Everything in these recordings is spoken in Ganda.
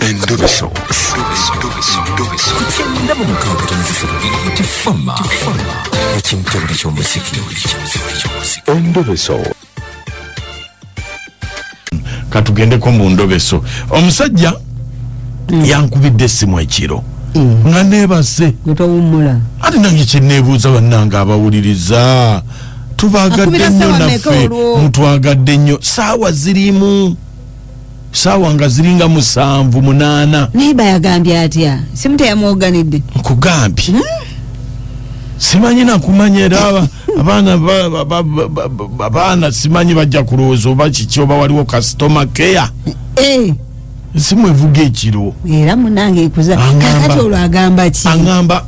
Endobeso. Ku 96.3 Hit FM ekimtebule ky'omuziki. Endobeso. Katugendeko mu ndobeso. Omusajja yankubidde essimu ekiro nga neebase. Gwe towummula. Ate nange kyeneebuuza, bannange abawuliriza, tubagadde Akubira nnyo. ssaawa mmeka Naffe olwo? mutwagadde nnyo. Saawa zirimu saawa nga ziringa 7, 8. Naye bayagambye atya? Simu teyamwoganidde? Nkugambye, simanyi nakumanya era abaana abaana simanyi bajja kulowooza oba kiki, oba waliwo customer care. Esimu evuga ekiro. Era munange ekuza. Kakati olwo agamba ki? Aŋŋamba,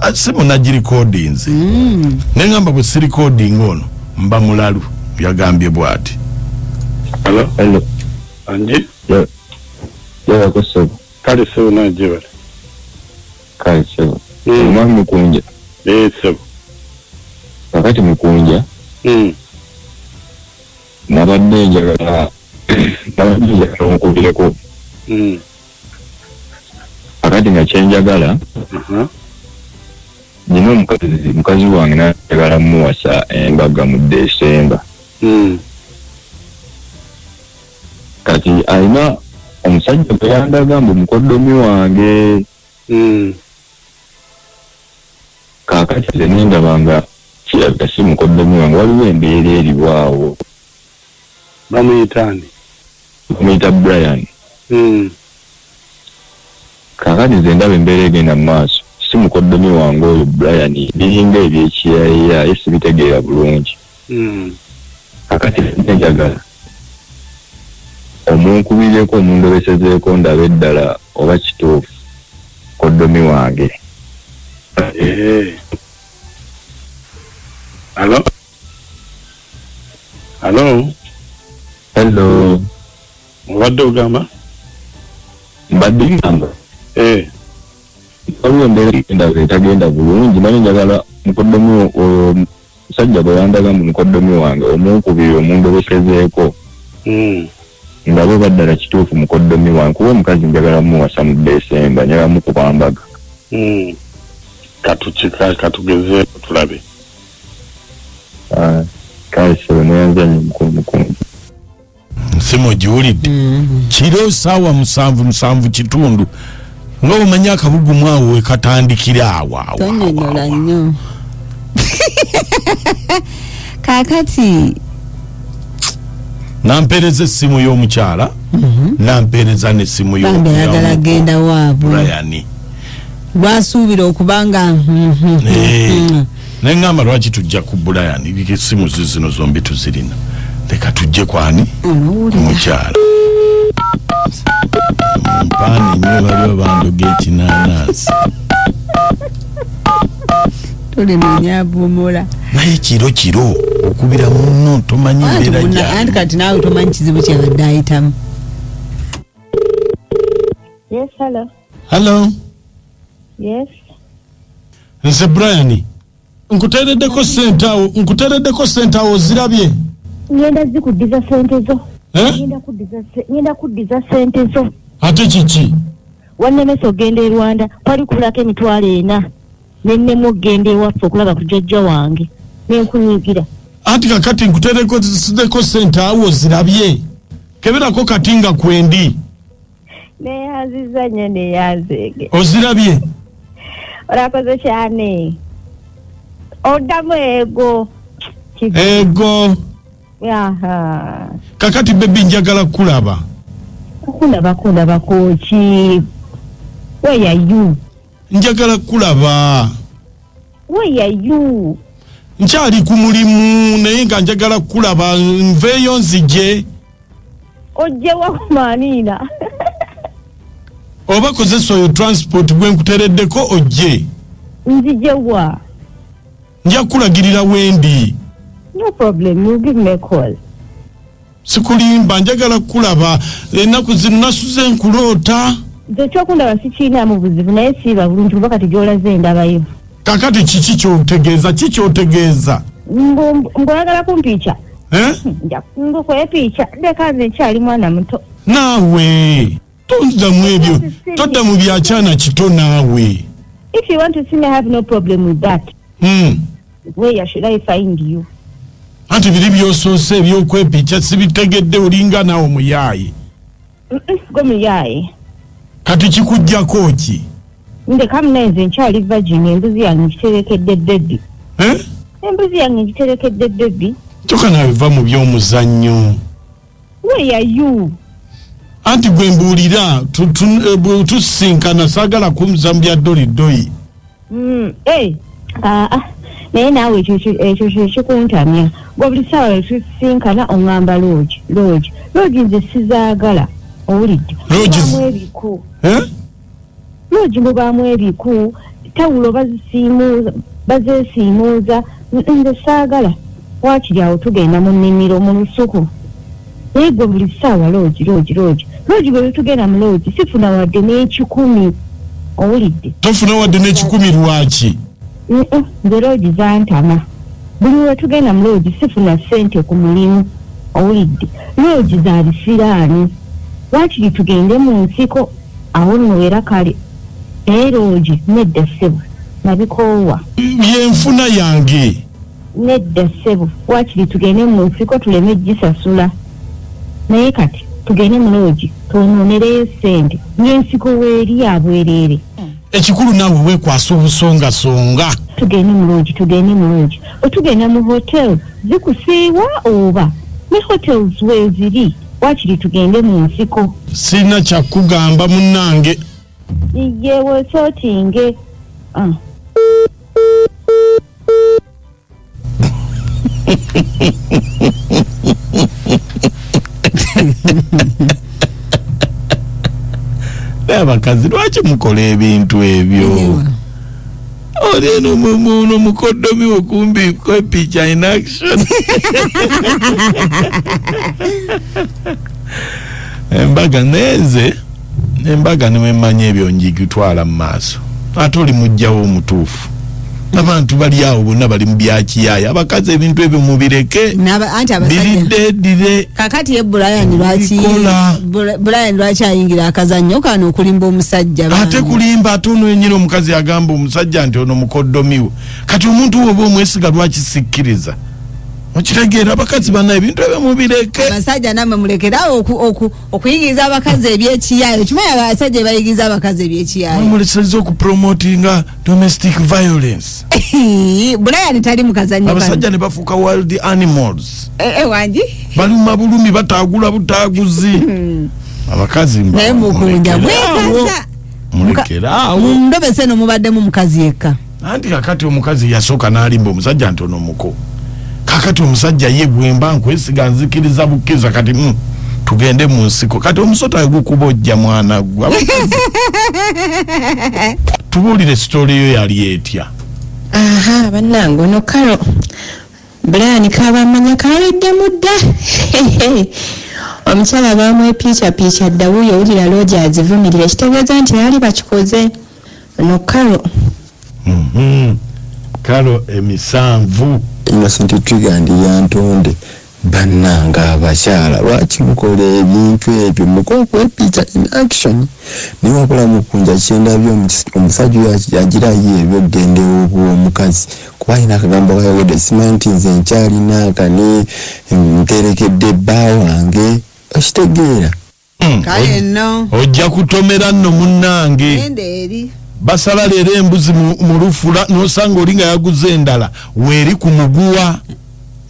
"Ah, simu nagirikodinze." Neŋŋamba bwe sirikodinga ono mba mulalu. Yagambye bw'ati. Hello? Hello. Anji? Yabako ssebo. Kale ssebo, naye bale. Kale ssebo. Omwami Mukunja. Eh, ssebo. Kakati Mukunja, nabadde njagala onkubireko. Kakati nga kyenjagala, nina omukazi, mukazi wange njagala muwasa embaga mu Desemba. Kati alina omusajja gwe yandaga mbu mukoddomi wange. Kaakati nze nendaba nga kirabika si mukoddomi wange, waliwo embeera eriwo awo. Bamuyita ani? Bamuyita Brian. Kaakati nze ndaba embeera egenda mu maaso, si mukoddomi wange oyo Brian, biringa ebyekiyayiya, ye sibitegeera bulungi. Kakati nze njagala omunkubireko, omundobesezeeko, ndabe eddala oba kituufu koddomi wange. Eh. Hello? Hello? Hello. Obadde ogamba? Mbadde ngamba waliwo embeera endala etagenda bulungi, naye njagala mukoddomi oyo, musajja bwe yandaga mbu mukoddomi wange, omunkubire omundobesezeeko, ndabe oba ddala kituufu mukoddomi wange, kuba omukazi njagala muwasa mu Desemba, njagala mukuba mbaga. Katukika katugezeeko tulabe. Ah, kale ssebo, neyanza nnyo mukulu Mukunja. Nsimu ogiwulidde? Kiro saawa 7, 7:15, nga omanyi akabugumu awo wekatandikira awo awo. Tonyonyola nnyo. Kakati Nampeereza essimu y'omukyala, nampeereza n'essimu Bambi ayagala genda waabwe. Brian. Lwasuubira okuba nga Eh, neŋŋamba lwaki tujja ku Brian? Essimu zizino zombi tuzirina, leka tujje kwani ku Onowulira. mukyala. Mpaani nnyo, baliwo bandoga ekinaanansi. Tulinoonya abumula. Naye kiro kiro okubira munno, tomanyi mbeera Anti gyali. kati naawe tomanyi kizibu kyabadde ayitamu. Yes, hello. Hello. Yes. Nze Brian, nkuteereddeko sente awo, nkuteereddeko sente awo, zirabye? Ngenda zikuddiza sente zo. Eh? Ngenda kuddiza sente zo. Ate kiki? Wannemesa ogenda e Rwanda, kwali kubulako 400,000. Nennemu okugenda ewaffe okulaba ku jjajja wange. Nenkunyiigira. Anti kakati nkuteereddeko sente awo, zirabye? Keberako kati nga kwendi. Neeyanzizza nnyo, neeyanzeege. Ozirabye? Olakoze kyane. Oddamu ego. Ego. Aha. Kakati baby, njagala kulaba. Kulaba kulabako ki? Where are you? Njagala kulaba. Where are you? Nkyali ku mulimu, naye nga njagala kulaba, nveeyo nzije. Ojje wakumaaniina. Oba kozesa oyo transport gwe nkuteereddeko ojje. Nzije wa? Nja kulagirira wendi. No problem, you give me a call. Sikulimba, njagala kulaba, ennaku zino nasuze nkuloota. Nze ekyokundaba sikiinaamu buzibu, naye siiba bulungi kuba kati gy'olaze ndabayo. Kakati kiki kyotegeeza? Ki kyotegeeza? Ng'oyagala kumpiica? Eh? Nja ngukwepiica, leka, nze nkyali mwana muto. Naawe. Toddamu ebyo, todda mu byakyana kito naawe. If you want to see me, I have no problem with that. Where should I find you? Anti biri byosoose ebyokwepicha sibitegedde, olinga naawe muyaaye. Gwe muyaaye. Kati kikuggyako ki? Ndeka munenze nkyali virgin, embuzi yange ngiterekedde baby. Eh? Embuzi yange ngiterekedde baby. Kyokka naawe va mu by'omuzannyo. Where are you? Anti gwe mbuulira tusisinkana, saagala kunza mu bya dolidoyi. Naye naawe ekyo kyekikuntamya. Gwe buli ssaawa tusisinkana oŋŋamba loogi, loogi, loogi nze sizaagala. Owulidde? Mubaamu ebiku. Loogi mubaamu ebiku, tawulo bazeesiimuuza, nze saagala. Waakiri awo tugenda mu nnimiro mu lusuku. Naye gwe buli ssaawa loogi, loogi, loogi. Loogi bwe tugenda mu loogi sifuna wadde n'ekikumi. Owulidde? Tofuna wadde n'ekikumi lwaki? Nze loogi zantama. Buli we tugenda mu loogi sifuna ssente ku mulimu. Owulidde? Loogi za bisiraani. Waakiri tugende mu nsiko awo nno era kale. Naye loogi nedda ssebo, nabikoowa. Yenfuna yange. Nedda ssebo, waakiri tugende mu nsiko tuleme gisasula. Naye kati tugende mu loogi twonoonereyo ssente ng'ensiko weeri abwereere. Ekikulu naawe weekwasa obusongasonga. Tugende mu loogi, tugende mu loogi. Otugenda mu hotel zikusiiwa oba ne hotels weeziri, waakiri tugende mu nsiko. Sirina kyakugamba munnange. Ye weesootinge. Abakazi lwaki mukola ebintu ebyo? Oli eno muno mukoddomi okumbi kwepicha in action. Embaga nenze, embaga nimemanya ebyo njigitwala mu maaso. Ate oli mujjawo omutuufu. Abantu bali awo bonna bali mu byakiyaaya. Abakazi ebintu ebyo mubireke. Biridde. Kakati ye Brian lwaki Brian lwaki ayingira akazannyo kano okulimba omusajja. Ate kulimba ate ono yennyini omukazi agamba omusajja nti ono mukoddomiwo. Kati omuntu woba omwesiga lwaki sikkiriza? Okitegeera abakazi banna ebintu ebyo mubireke. Abasajja nammwe mulekerawo okuyigiriza abakazi ebyekiyaayo. Kimanyi abasajja bayigiriza abakazi ebyekiyaayo. Mulesezza okupromotinga domestic violence. Brian tali mukazannyo. Abasajja ne bafuuka wild animals. Wangi? Baluma bulumi bataagula butaaguzi. Abakazi naye mukunja mwekaza. Mulekeraawo. Mundobese no mubaddemu mukazi yekka. Anti kakati omukazi yasooka n'alimba omusajja nti ono muko. Kakati omusajja ye bwemba nkwesiga nzikiriza bukkiriza kati tugende mu nsiko. Kati omusota gukubojja mwana gwe. Tubuulire sitoori yo yali etya? Aha, bannange ono Karo Brian kabamanya kaleddemu dda. Omukyala bamwepiicapiica dda wuuyo owulira loogi azivumirira, ekitegeeza nti baali bakikoze. Ono Karo. Karo emisanvu. Innocent Trigger ndi yantonde. Bannange abakyala lwaki mukola ebintu ebyo mukokwepicha in action? Naye wabula mukunja kyendabye omusajja oyo agirayo ebyokugenda ew'omukazi kuba alina akagambo kayogedde, simanyi nti nze nkyalina akane nterekedde bba wange. Okitegeera? Kale nno ojja kutomera nno munnange. Basala leero embuzi mu lufula n'osanga oli nga yaguze endala weeri ku muguwa.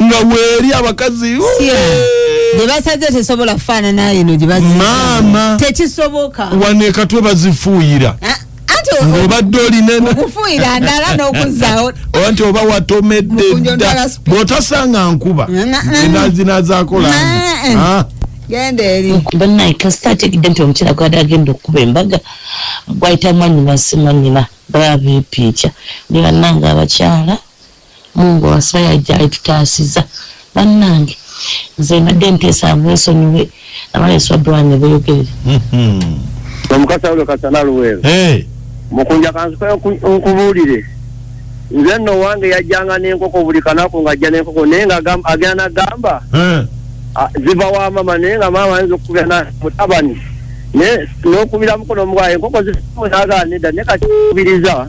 Nga weeri abakazi gye basaze tesobola kufaanana eno gye bazi. Maama tekisoboka. Wano ekatwe bazifuuyira. Anti ng'obadde olina okufuuyira ndala n'okuzzaawo. Anti oba watomedde dda bw'otasanga nkuba enazinaazaako langi. Genda eri. Bannaye kasita ategedde nti omukyala gw'adde agenda okukuba embaga gwayita mwannyina si mwannyina baba beepiica. Ne bannange abakyala Mungu wasiba yajja alitutaasiza. Bannange nze mbadde nteesa mwesonyiwe abaleswa Brian beeyogerere. Omukasa ulo kasana luweero. Mukunja kansuka nkubuulire. Nze nno wange yajjanga n'enkoko buli kanaku ng'ajja n'enkoko naye nga agenda n'agamba ziva wa maama naye nga maama ayinza okukubira na mutabani. Ne n'okubira mukono omugwa enkoko zinagaa nedda, naye kati kubiriza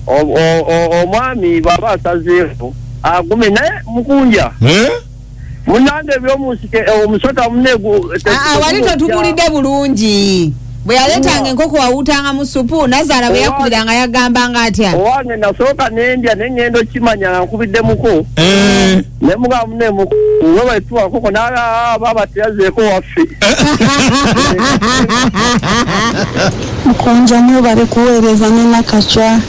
omwami bw'aba asazeeko agume, naye mukunja munange ebyomunsike omusota munegu. Ah, ah, wali totubuulidde bulungi. Bwe yaleetanga enkoko wawuutangamu supu? Nazaala bwe yakubiranga yagambanga atya? Owange nasooka nendya, naye ngenda okimanya nga nkubiddemuko ne mugamba mune webaituwa nkoko, naaba teyazeeko waffe. Mukunja, mwebale kuweereza. Nenakacwa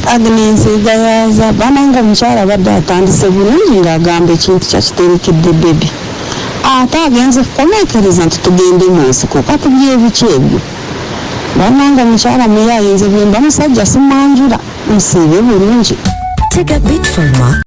Agnes Gayaza. Bananga, omukyala abadde atandise bulungi ng'agamba ekintu kyakiterekedde baby, ate agenze kukomekereza nti tugende mu nsiko. Kati byebiki ebyo? Bananga, omukyala muyayinze bwemba musajja simwanjula. Musiibe bulungi. Tega Big Pharma.